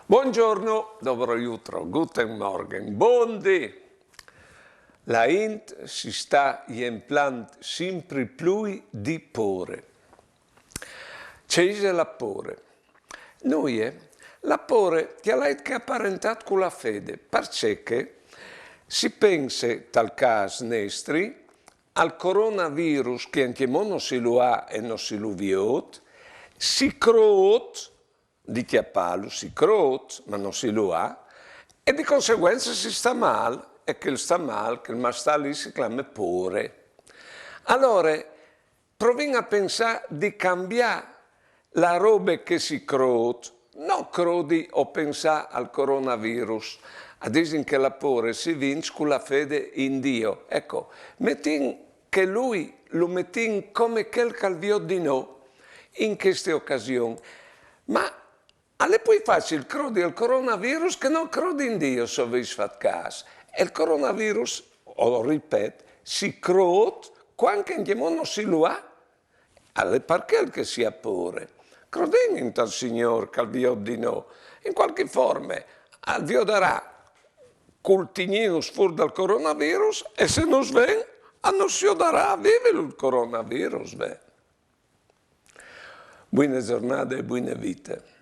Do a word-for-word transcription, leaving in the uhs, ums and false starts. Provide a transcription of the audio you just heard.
Buongiorno, dobro jutro, guten Morgen, bondi. La int si sta jemplant simpri plui di pôre. Ce ise la pôre? Nuie, la pôre ti à lait che aparentât cu la fede, parcè che si pense, tal câs nestri, al coronavirus, che ancjemò no si lu à e no si lu viôt, si crôt di cjapâlu, si crôt, ma no si lu à, e di conseguence si sta mâl, e chel sta mâl, chel mâl sta li si clame pôre. Alore, provìn a pensâ di cambiâ la robe che si crôt, no crodi o pensâ al coronavirus. A disin che la pôre si vinç cu la fede in Diu. Eco, metìn che lui lu metìn come chel che al viôt di nô in cheste ocasion. Ma al è plui facil crodi al coronavirus che no crodi in Diu, se o vês fat câs. E il coronavirus, o ripet, si crôt cuant che ancjemò no si lu à. Al è par chel che si à pôre. Crodìn intal Signôr che al viôt di nô. In cualchi forme al viodarà cul tignînus fûr dal coronavirus e se nus ven, a nus jodarà a vivilu il coronavirus, ve. Buine zornade e buine vite.